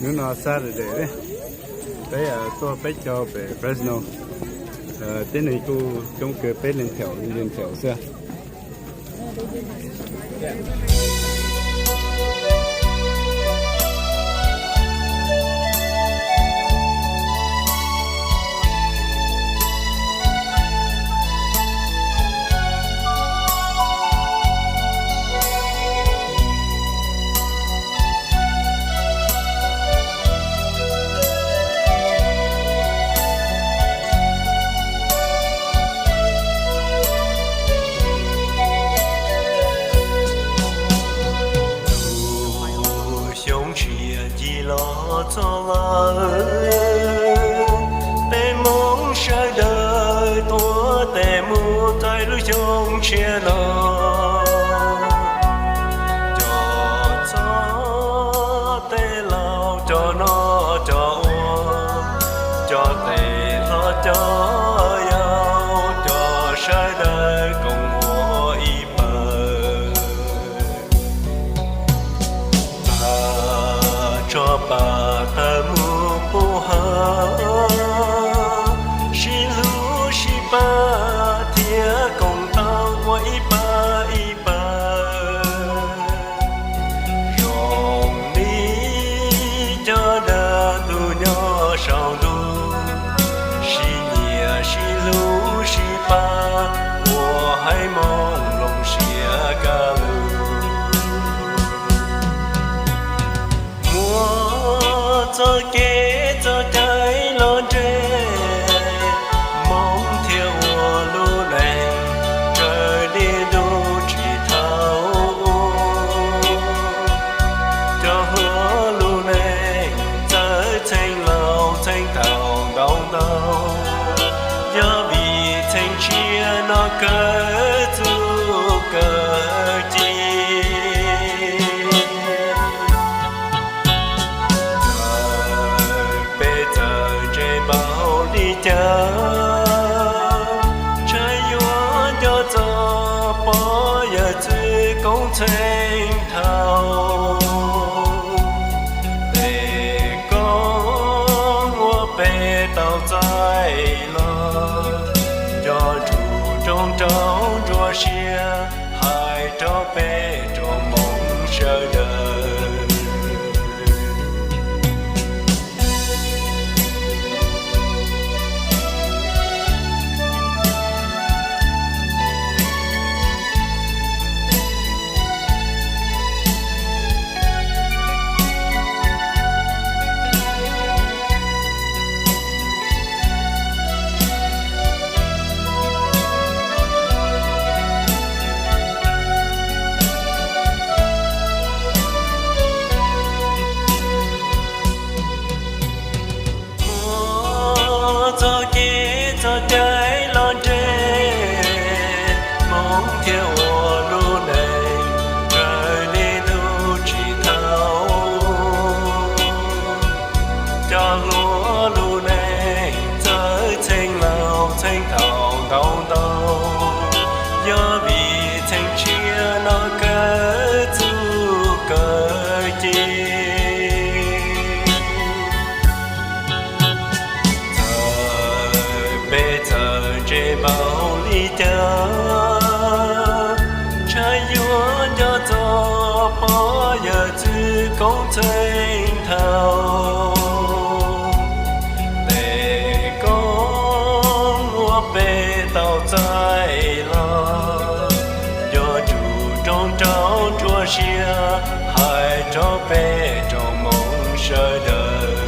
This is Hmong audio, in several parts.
Hnub no Saturday, peb tuaj peb caug pem Fresno. Tib neeg kuj coob kawg, peb leeg thaum li thaum xwb. Xyoo tshiab ncig los txog lawm, peb Hmoob sawv daws tuav tes mus txais lub xyoo tshiab no. Cov txob tej laus, cov noj cov ua, cov tes hlob cov yau, cov sawv daws koom ua ib pawg. Pab tso pab tawg mus puag hav, sib hlub sib pab thiab koom tau ua ib pawg ib pawg. Zoo li cov dab tus nyob saum ntuj, sib nyiam sib hlub sib pab, ua haiv Hmoob loj siab kaj lug. Muab txoj kev txoj cai los nres, Hmoob thiaj ua lub neej raws li ntuj tsim thaum ub. Cov hluas lub neej txawj txheej laus txheej thaum ntau ntau, yog vim txheej tsiaj no kawg txuj kawg ci. Txawm peb txawj ntse npaum li cas, ntshe yuav nco txog pog yawm txwv koob txheej thaum. Tes koob uas peb tau txais los, nco ntsoov rau nruab siab hais rau peb tsoom Hmoob sawv daws. Muab txoj kev txoj cai los nres, Hmoob thiaj ua lub neej raws li ntuj tsim thaum. Cov hluas lub neej txawj txheej laus txheej thaum ntau ntau, yog vim txheej tsiaj no kawg txuj kawg ci. Txawm peb txawj ntse npaum li cas, ntshe yuav nco txog pog yawm txwv koob txheej thaum. Tes koob uas peb tau txais los, nco ntsoov rau nruab siab hais rau peb tsoom Hmoob sawv daws.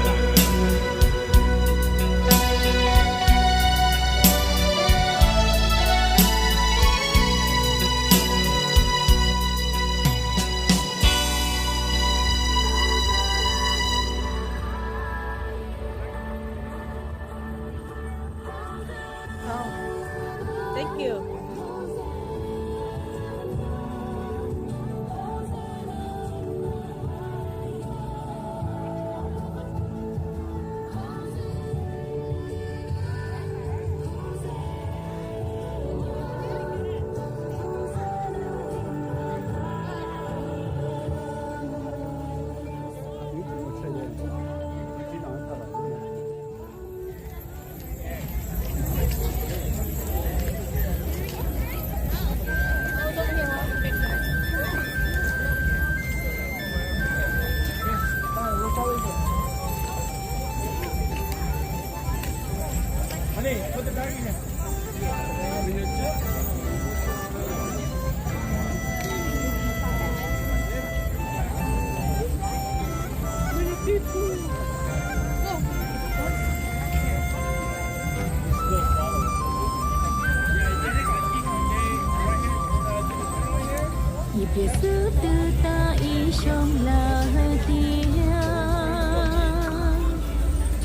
Zoo lawm tiag,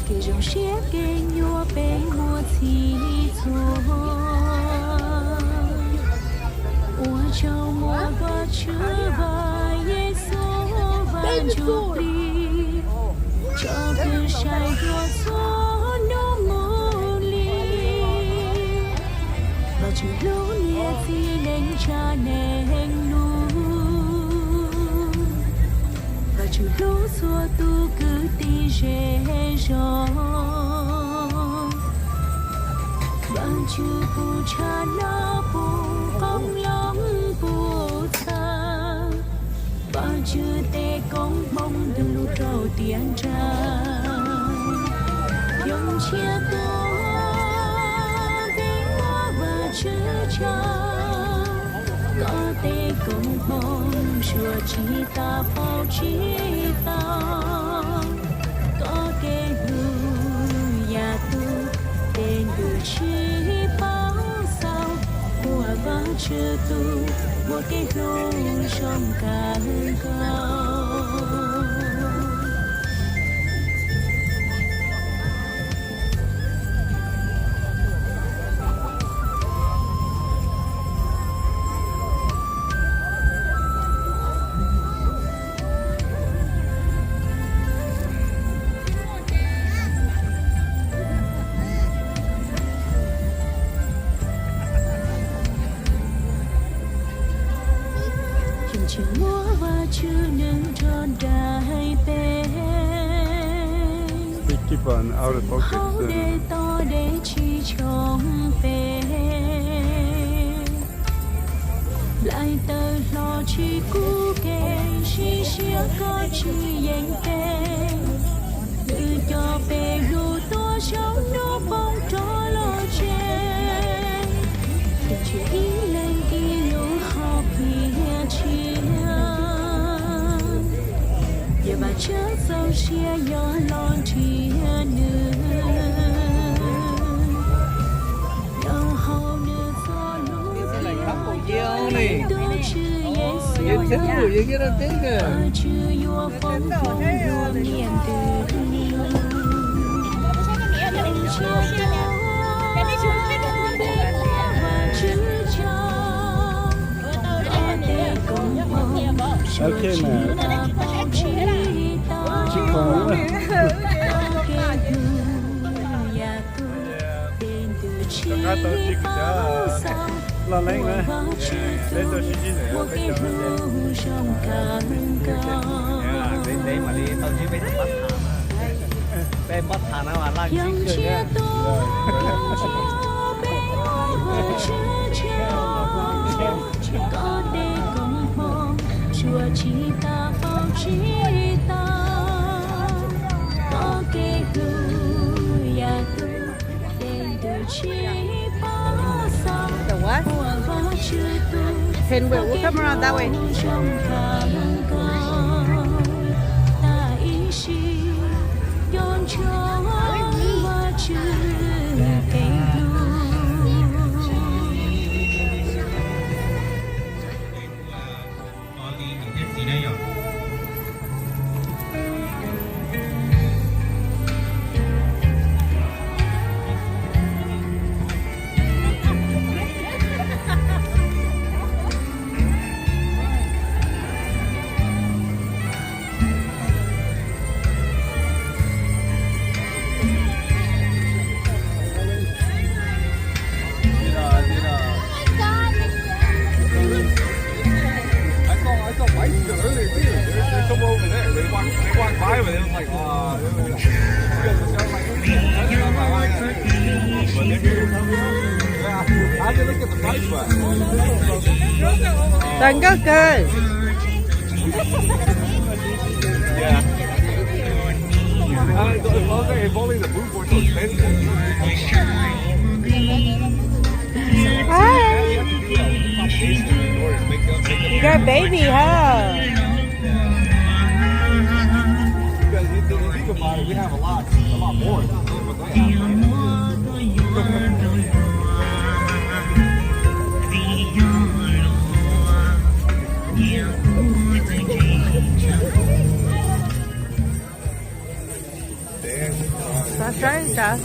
kev zoo siab kev nyuaj peb muaj txhij txhua. Ua tsaug muaj Vajtswv, Vaj Yexus, Vaj Ntsuj Plig, tso kwv sai dua txhua hnub mus li. Vajtswv hlub niam txiv neej tsa neeg lus, Vajtswv hlub txhua tus kwv tij zej zos. Vajtswv pub tshaj no pub qoob loo pub txha, Vajtswv tej koob hmoov ntuj lub rau tiav nrag. Yoov tsiaj tuag peb muab Vajtswv tsaug, koj tej koob hmoov suav tsis tas paub tsis tau. Koj kev hlub yam tus, tej ntuj tsis paub xaus, muaj Vajtswv tus, muaj kev hlub zoo kawg nkaus. Tsis muaj Vajtswv nws nrog nraim peb, hauv dej toj dej tsis tshoov peb. Nplaim tawm hlo tsis kub kev sib siab koj tsis yeem peb. Nws coj peb lub tuam tsaug hnub poob rog los tseg, tsis tseg ib leeg ib lub hom phiaj tshiab. Yog Vajtswv txaus siab yog los nrhiav nws, rau hauv nws txoj hlub tiag tus Tswv Yexus, Vajtswv yuav foom koob hmoov yuav nyiaj ntws. Yoov tsiaj tuag peb muab Vajtswv tsaug, koj tej koob hmoov suav tsis tas paub tsis tau. Koj kev hlub yam tus, tej ntuj tsis paub xaus, muaj Vajtswv tus, muaj kev hlub zoo kawg nkaus. Yoov tsiaj tuag peb muab Vajtswv tsaug, koj tej koob hmoov suav tsis tas paub tsis tau. Koj kev hlub yam tus, tej ntuj tsis paub xaus, muaj Vajtswv tus, muaj kev hlub zoo kawg nkaus. Tag ib sim, nco ntsoov Vajtswv kev hlub. I saw, I saw mice earlier too. There's, there's some over there. They walked, they walked by, but it was like, uh, it was, yeah, I had to look at the price, but Tag nkauj kawg. Yeah. Uh, if only the blue boys were expensive. Hi. You got baby, huh? Because if you think about it, we have a lot, a lot more. Sorry, Josh.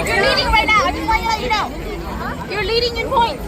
You're leading right now. I just want to let you know. You're leading in points.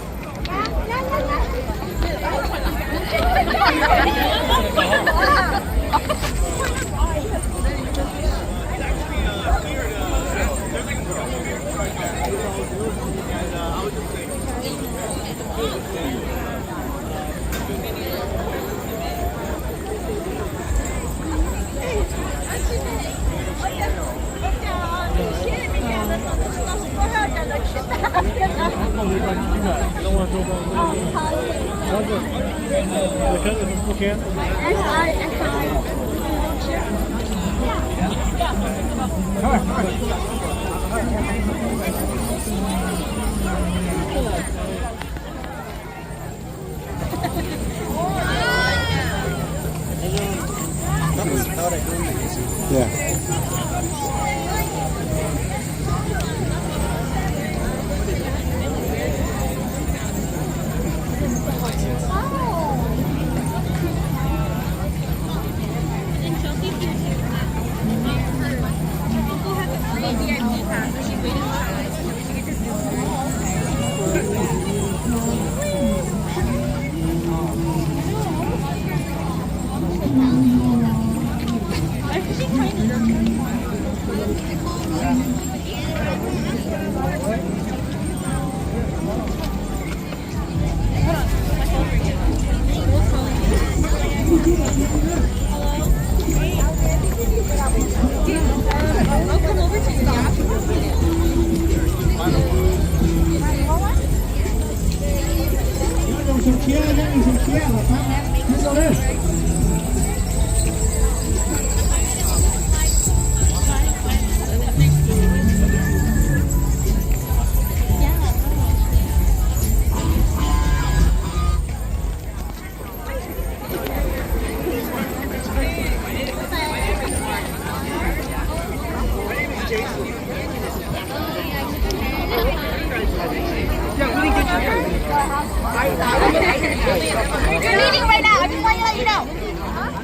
You're leading right now. I just want to let you know.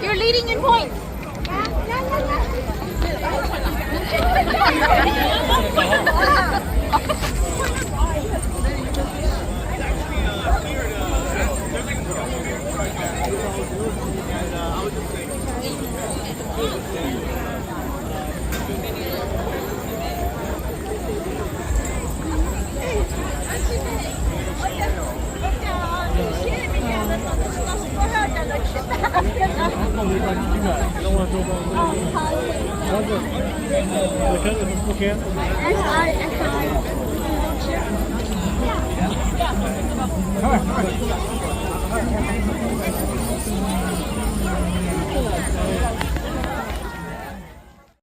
You're leading in points.